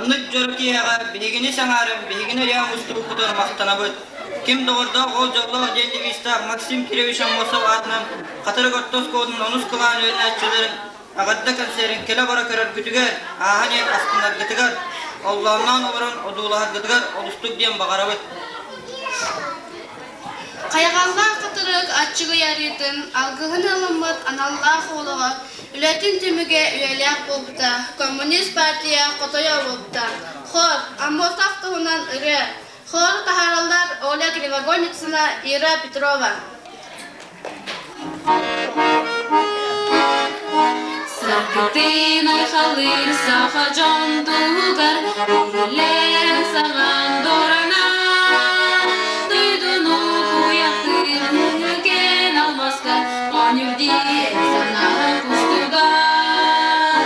Маннык дьоро киэһэҕэ биһигини саҥааран, биһигини өйөөн мустубуккутугар махтанабыт. Ким доҕордоох ол дьоллоох диэн девизтаах Максим Кирович Аммосов аатынан Хатырык орто оскуолатын онус кылаан үөрэнээччилэрин эҕэрдэ концерын кэлэ-бара көрөргүтүгэр, ааһан иһэн астынаргытыгар, оллоонноон олорон одуулаһаргытыгар олустук диэн баҕарабыт. Хайҕаллаах хатырык аччыгый арыытын алгыһын ылыммыт аналлаах олоҕо үлэтин түмүгэ үйэлээх буолбута, коммунист партия хотойо буолбута. Хор, Аммосов туһунан ырыа. Хор таһаараллар Оля Кривогорницына, Ира Петрова. Саргытын айхалыыр саха дьон туһугар Үлэлээн саҥан доранар Дойдуну куйахтыыр муҥукэн алмаска Оонньуур диэн санаа кустугар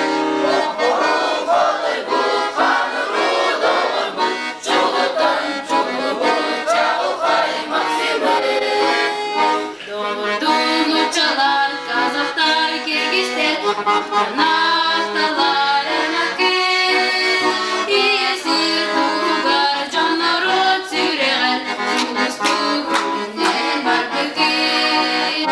Доҕордуу нууччалар, казахтар, киргизтэр Махтанаахталарын акын Ийэ сир туһугар дьон-норуот сүрэҕэр Сулустуу күлүнэн бардыгын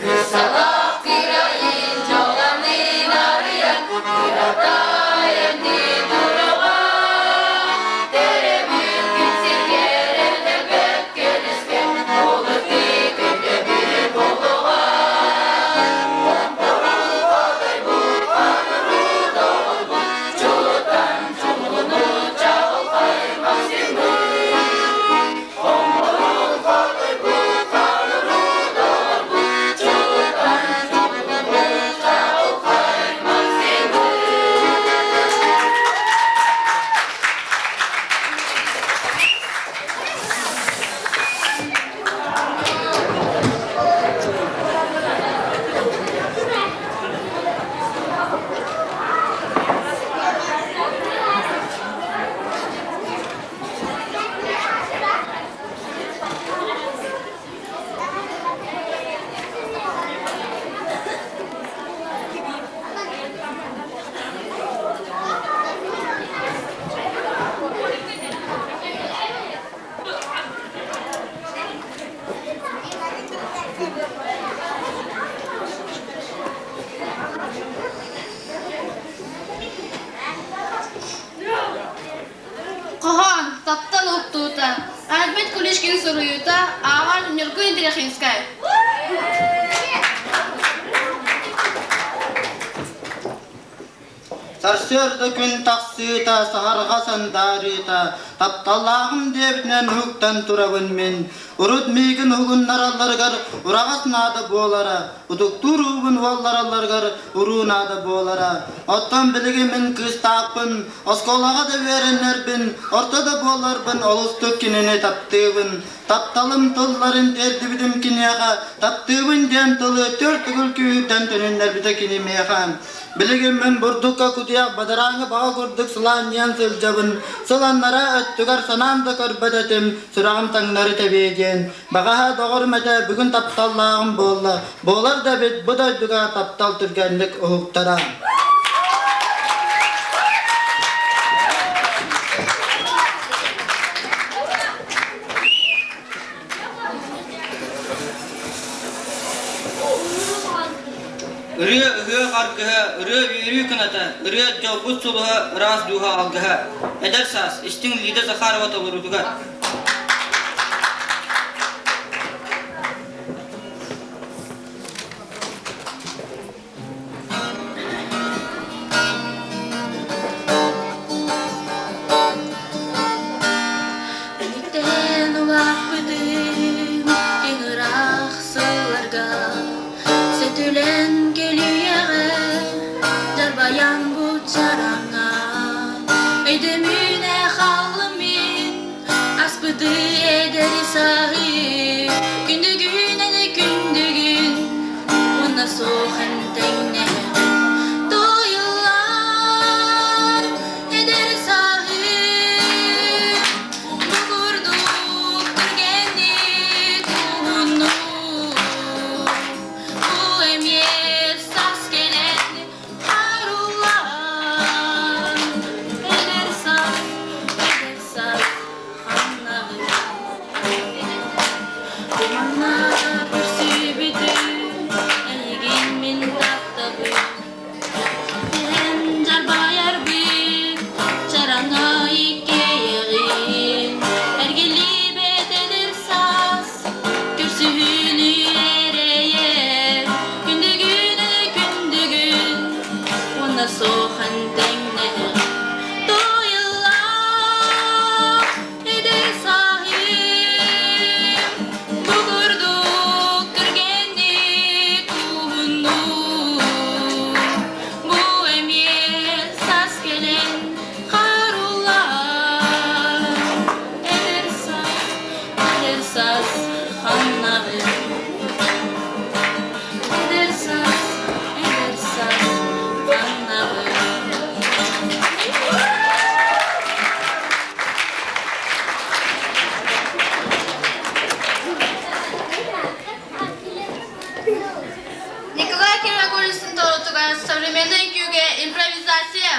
Кырсалаах кырайын дьоланын арыйан, кыратайан дии туруга. Төрөбүт күн сиргэ эрэллэрбэт көнүскэ, олус күндү буолуоҕа. Хоһоон, таптал уктуута, Альберт Куличкин суруйуута, ааҕар Ньургун Терехинскай. Сарсыарда күн тахсыыта, саһарҕа сандаарыыта, тапталлааҕым диэбитинэн уһуктан турабын мин. Урут миигин уһугуннаралларыгар ураҕас наада буолара, утуктуур уубун уолларалларыгар уруу наада буолара. Оттон билигин мин кыыстаахпын, оскуолаҕа да үөрэнэрбин, орто да буоларбын олустук кинини таптыыбын. Тапталым тылларын тиэрдибитим киниэхэ, таптыыбын диэн тылы түөрт төгүл күүһүрдэн төнүннэрбитэ кини миэхэ. Билигин мин бурдукка кутуйах бадарааҥы баҕа курдук сылаанньыйан сылдьабын. Сыл аннараа өттүгэр санаан да көрбөт этим, сүрэҕим таҥнары тэбиэ диэн. Баҕаһа доҕорум этэ бүгүн тапталлааҕым буолла. Буолар да эбит бу дойдуга таптал түргэнник уһуктара. Ырыа ыһыах аргыһа, ырыа үөрүү кыната, ырыа дьолбут сулуһа, ыраас дууһа алгыһа. Эдэр саас, истиҥ Лида Захарова толоруутугар. Өлүктэн улааппытым киҥ ыраах сылларга Сөтүлэн көлүйэҕэ дьарбайан бу чараҥҥа Өйдөмүнэ хааллым мин аспыты эдэри саһыы Күндүгүн эн күндүгүн уонна суох эн тэҥнэһэҕин. Современный үҥкүүгэ импровизация.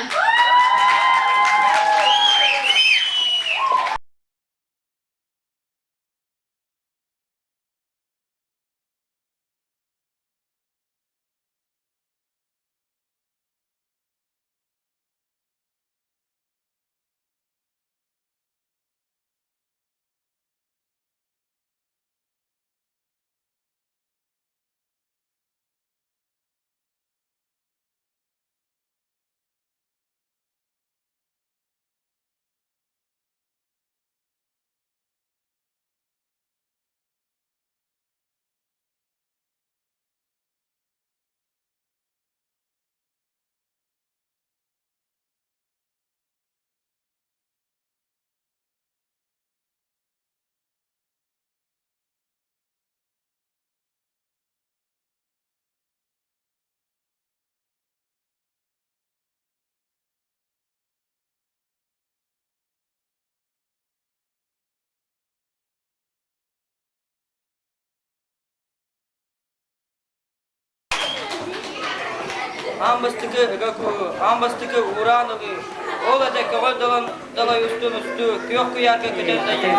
Аан бастакы ыга кууһу, аан бастакы уураан ылыы, ол этэ көҕө далан далай устун устуу, күөх куйаарга көтөн дайыы.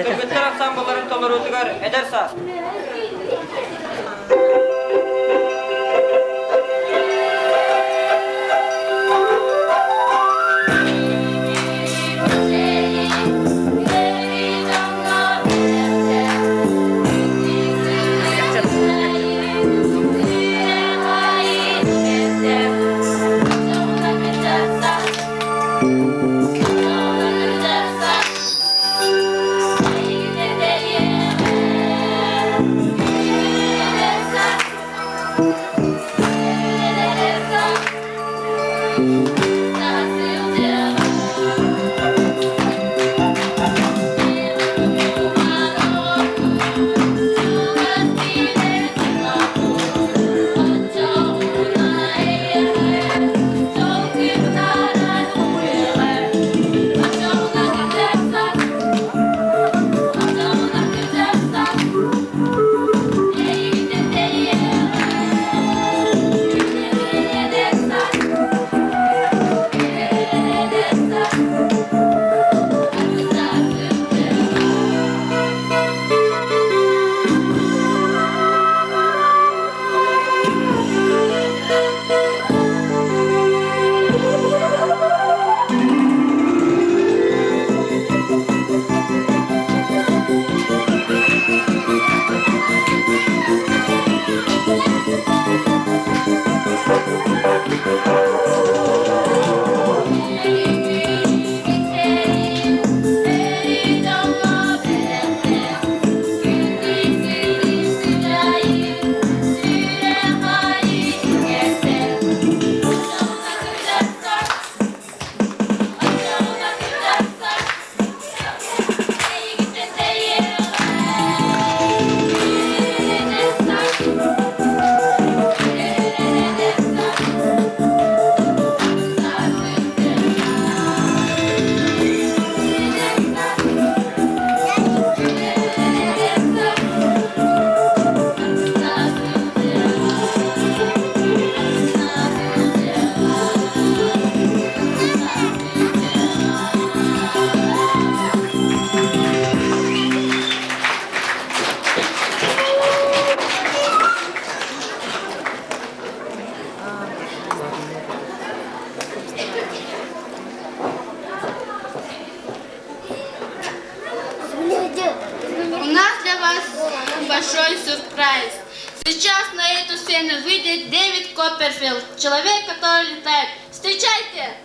Кыргыттар ансаамбылларын толоруутугар эдэр саас. У нас для вас большой сюрприз. Сейчас на эту сцену выйдет Дэвид Копперфилд, человек, который летает. Встречайте!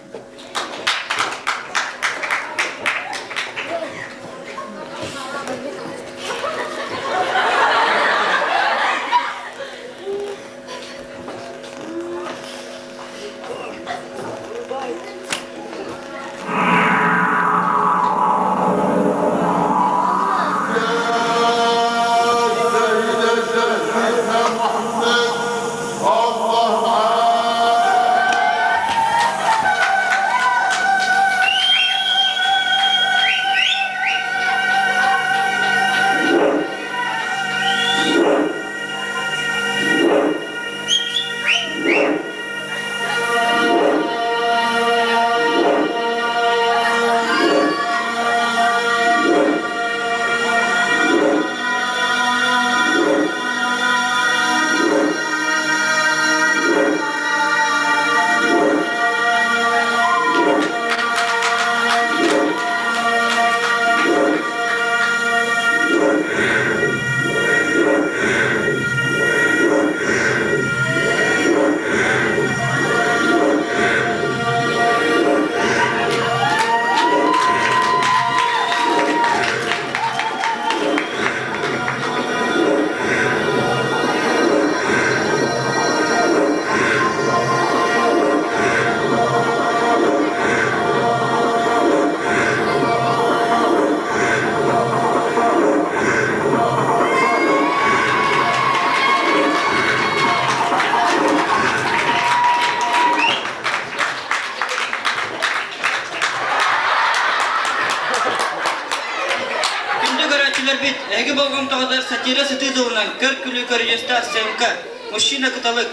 сатира сытыы тылынан көр-күлүү көрүдьүөстээх сценка «Мужчина кыталык»,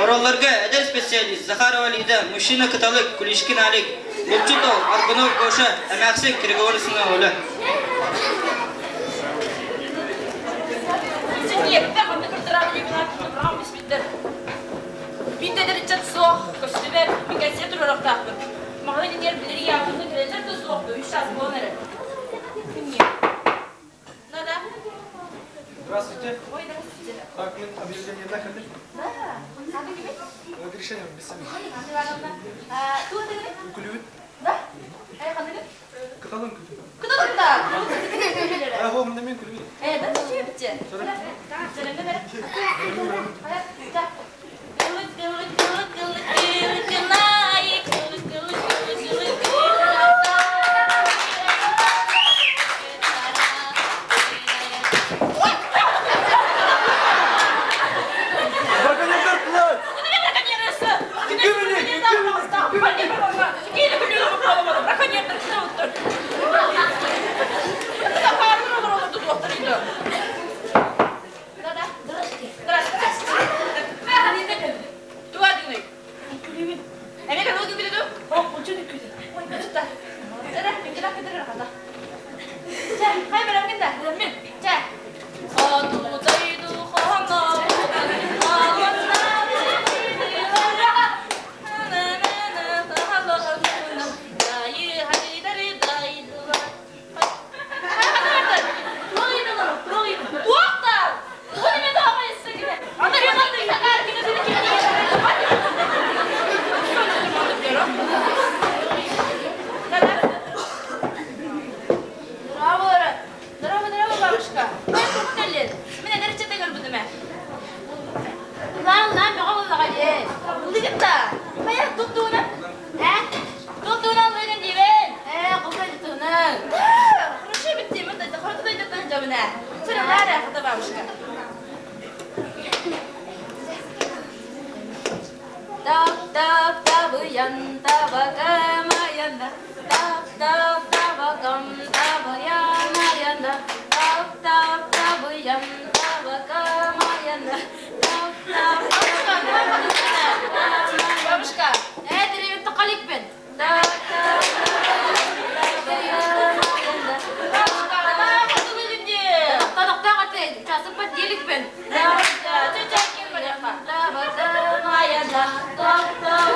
Ороллорго эдэр специалист Захарова Лида, «Мужчина кыталык», Куличкин Алик, Булчут Ол, Аргунов Гоша, эмээхсин Григорьевна Оля. Мин да ыччат суох, көстүбэт, мин кэнсиэ туруорахтаахпын. Маҕаһыын иһигэр билири яаппытын кэлэллэр да суох, үс чаас буолан эрэр. Күнньэ. Да-да. Здравствуйте. Ой, здравствуйте. Так, мен объявление кэллим. Да, ханна кимий? Гришаня билсэм. Ой, Иван Ивановна. Туох дегин? Үҥкүүлүүбүт. Да? Э, ханныгын? Кыталык үҥкүүтүн. Кыталык да. А, о, мында мен үҥкүүлүүбүт. Э, да, чүчү Браконьердар тылат! Здорово, бабушка. Мен эдэр көрбүтүм ээ. Лаан, лаан, бөҕө буоллаҕа дии. Ыллыгын да. Хайа, туттууна? Э? Туттууна ыллыгын диибин. Э, кулга туттууна. Да, хорошо битти, мен да хорото дойдуттан жабына. Сен ылаара, хата бабушка. Тап тап табыян табакамаянда тап тап табакам табаямаянда тап тап табыян табакамаянда тап тап. Бабушка, э, деревья тоқаликпен. Тап тап табаямаянда. Бабушка, деликпен. Табакамаянда тап тап.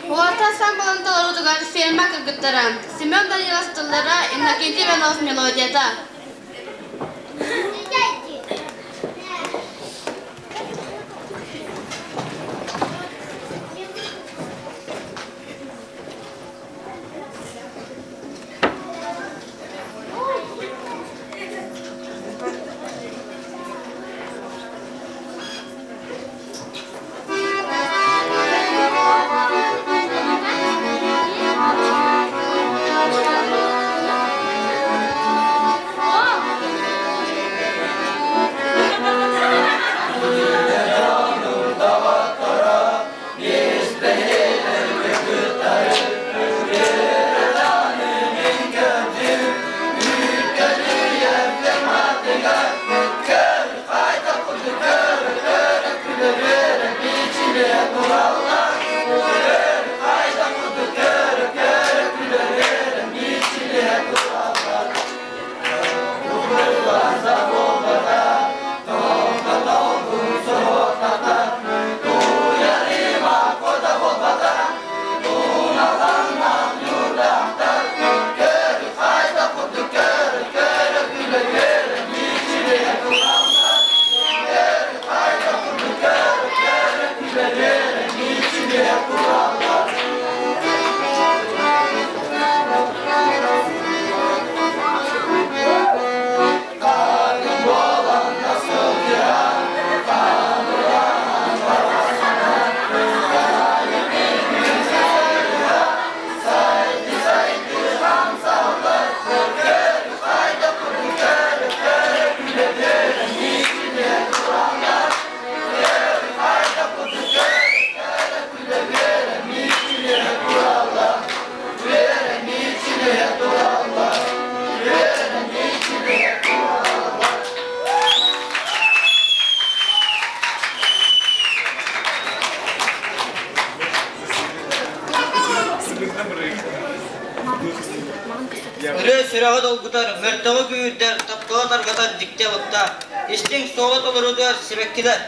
Уолаттар самбалан толорутугар ферма кыргыттара. Семен Данилов тыллара, Иннокентий Иванов мелодията. Ырыа сүрэҕи долгутар, мөлтөҕү күүһүрдэр, таптала тарҕатар дьикти алыптаах. Истиҥ суола толорутугар сибэккилэр.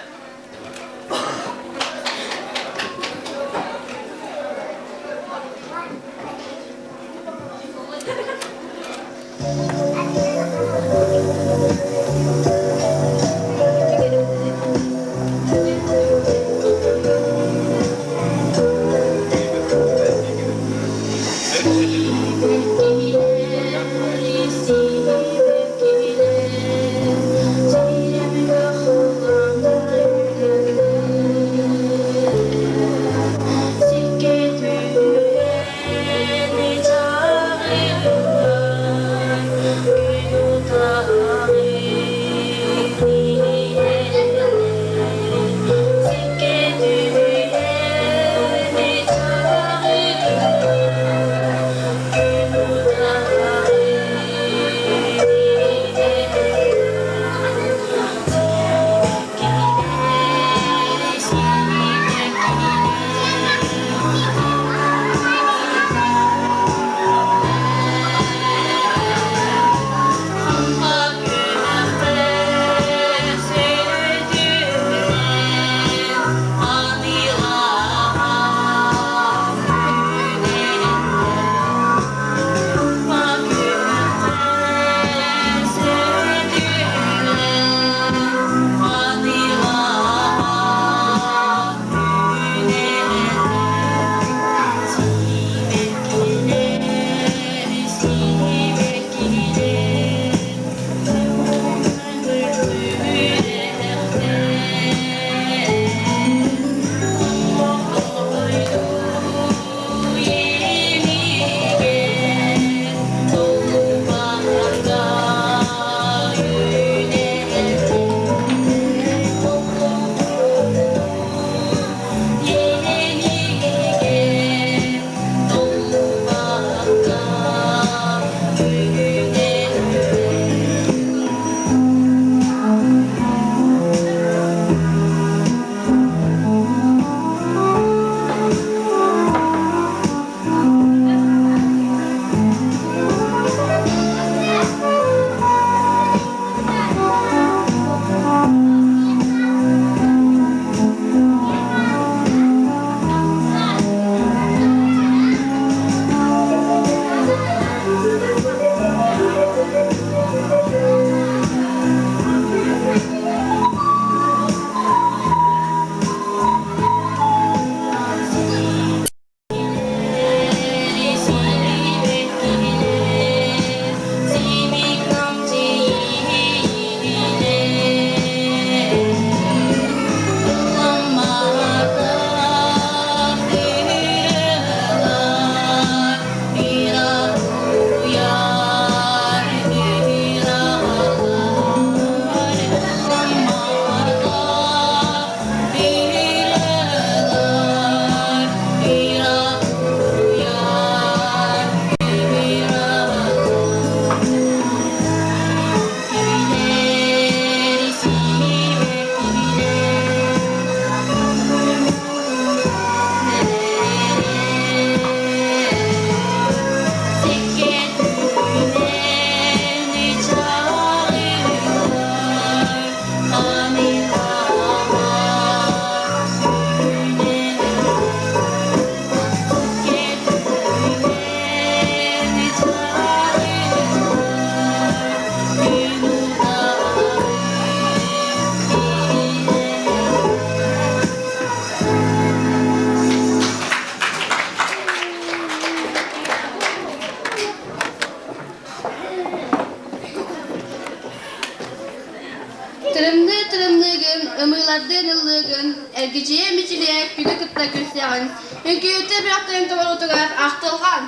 Тырымныы-тырымныыгын, ымыылардыын ыллыыгын, эргичийэ-мичилийэ күнү кытта күлсэҕин, үҥкүүтэ бөлөхтөрүн толоруутугар ахтылҕан.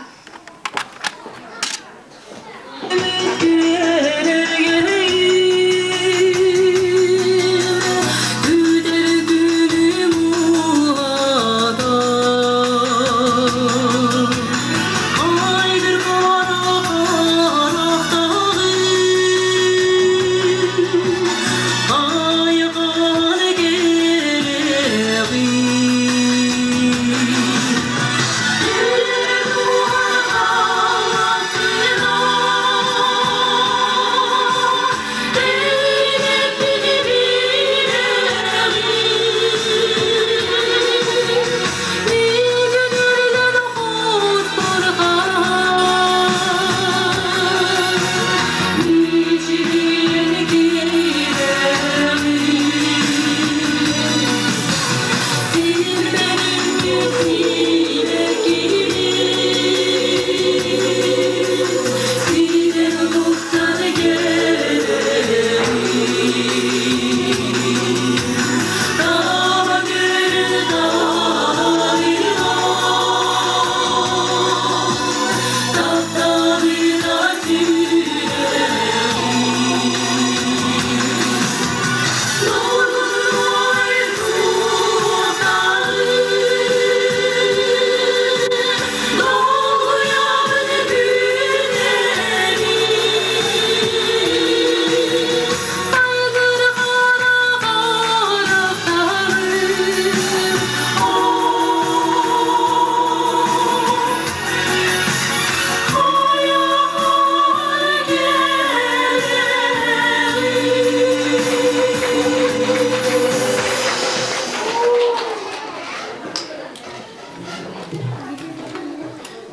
Айған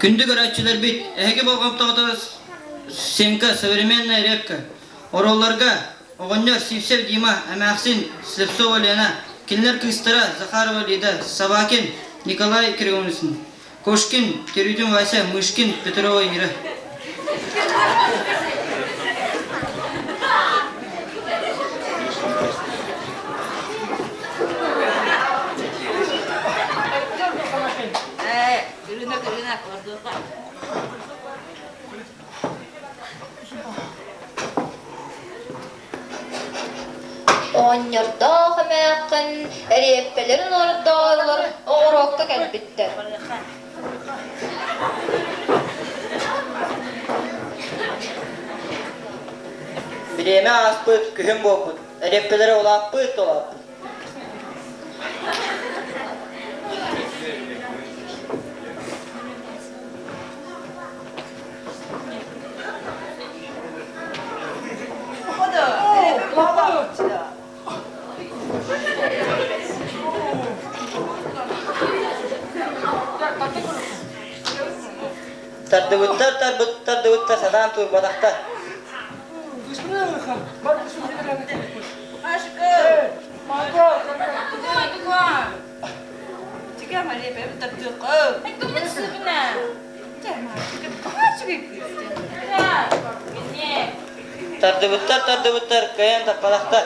Күндү көрөөччүлэрбит, эһиги болҕомтоҕутугар Сенька современная репка. Оруолларга оҕонньор Сивцев Дима, эмээхсин Слепцова Лена, кинилэр кыыстара Захарова Лида, Собакин Николай Кириллович, Кошкин, Терютин Вася, Мышкин, Петрова Ира. Оҕонньордоох эмээххин эриэппэлэрин ордооллор оҕуруокка кэлбиттэр. Бириэмэ ааспыт, күһүн буолбут. Эриэппэлэрэ улааппыт, улааппыт. Тардыбыттар, тарбыттар, тардыбыттар, сатаан турбатахтар. Тардыбыттар, тардыбыттар, кыайан таппатахтар.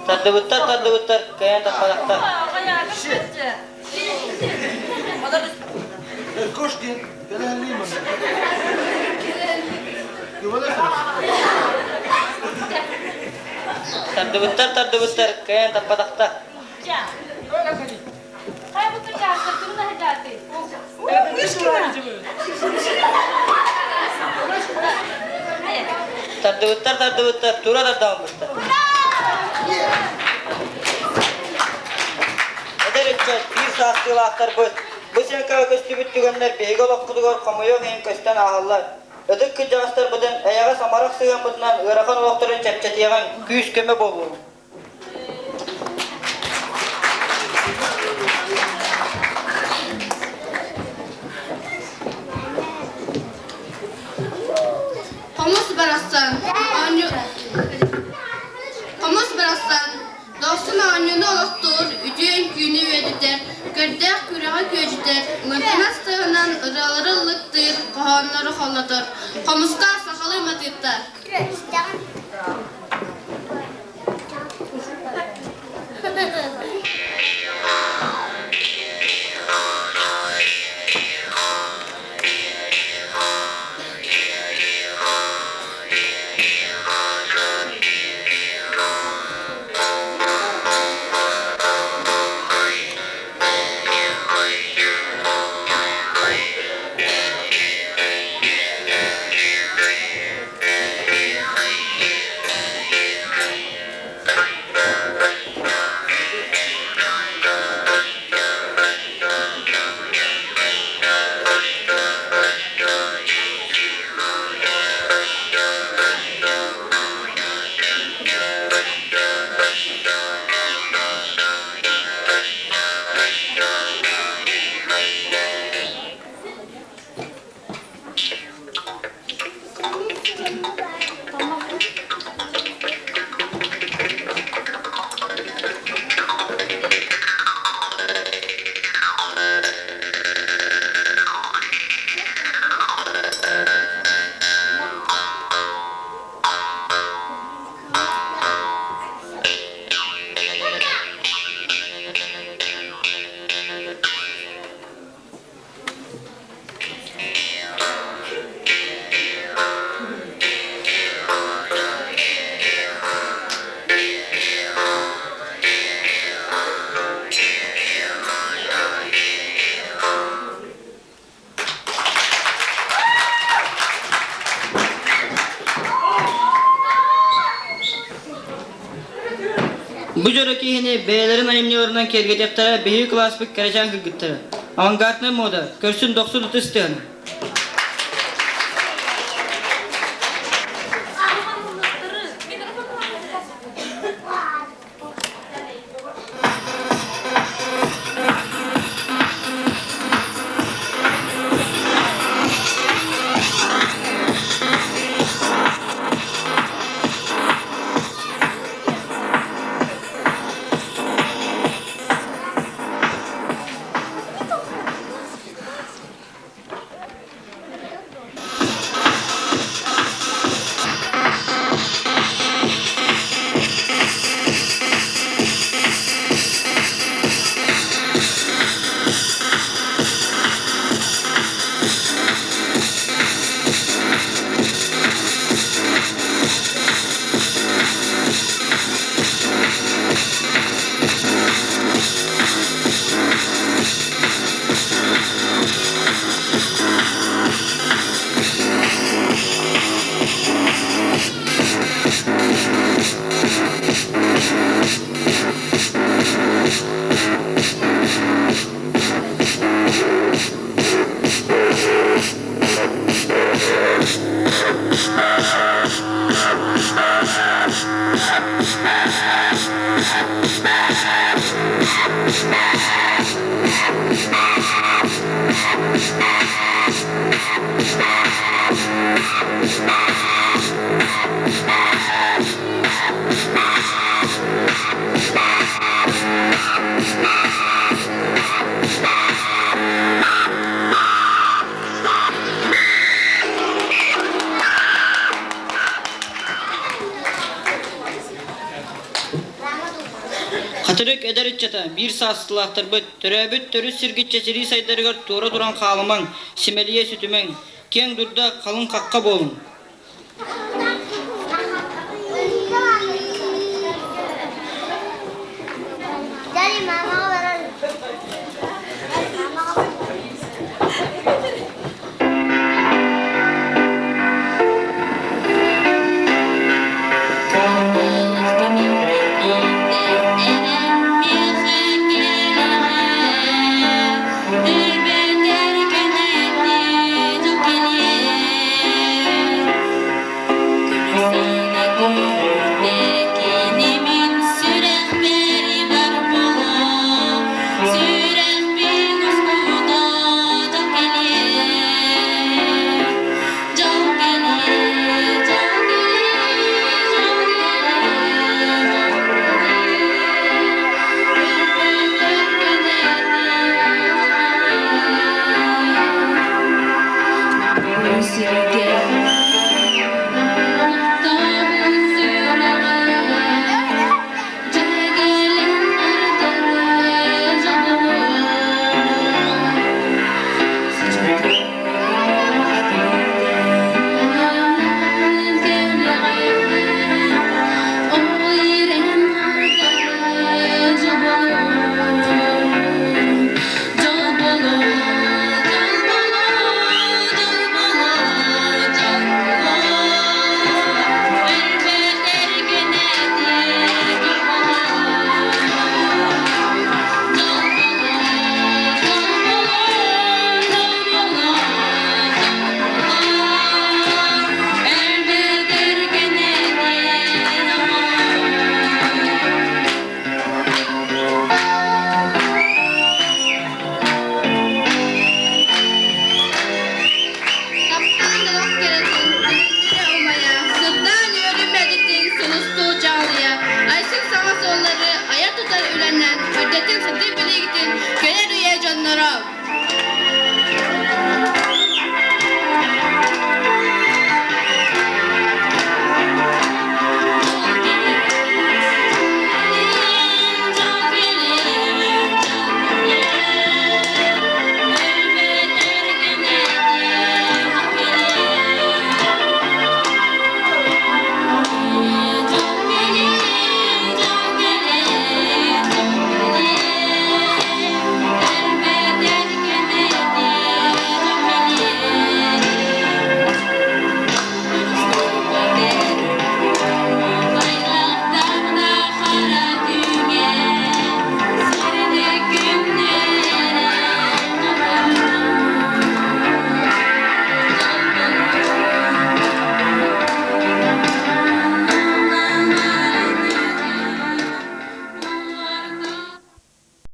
Тардыбыттар, тардыбыттар, кыайан таппатахтар. Тардыбыттар, тардыбыттар, кыайан таппатахтар. Тардыбыттар, тардыбыттар, тура тардаабыттар. Эдэр ыччат биир саастыылаахтарбыт бу сыаҥкаҕа көстүбүт түгэннэр биһиги олохпутугар хомойуох иһин көстөн ааһаллар. Ытык кырдьаҕастарбытын эйэҕэс амарах сыһыаммытынан ыарахан олохторун чэпчэтиэҕиҥ, күүс-көмө буолуоҕуҥ. Хомус барахсан, оонньуу Хомус барахсан, дохсун оонньууну олохтуур, үтүө үҥкүүнү үөдүтэр, көрдөөх күрэҕи күөдьүтэр, мырдынас тыаһынан ырыалары ыллыктыыр, хоһооннору холлотор, хомуска сахалыы матыыптар. Бу дьоро киһини бэйэлэрин айымньыларынан киэргэтиэхтэрэ биһиги кылааспыт кэрэчээн кыргыттара. Авангарднай мода, көрсүн дохсун ытыс тыаһын. Хатырык эдэр ыччата биир саастыылаахтарбыт төрөөбүт төрүт сиргит чэчирии сайдарыгар туора туран хаалымаҥ, симэлийэ сүтүмэҥ, киэҥ дурда халыҥ хахха буолуҥ. Таптаан олох кэрэтин, күлүмнүрэ умайа, сырдаан үөрүү мэлитин сулустуу чаҕылыйа, айсык саҥа суоллары айа тутар үлэнэн, үрдэтин сытыы билиигитин кэлэр үйэ дьонноро!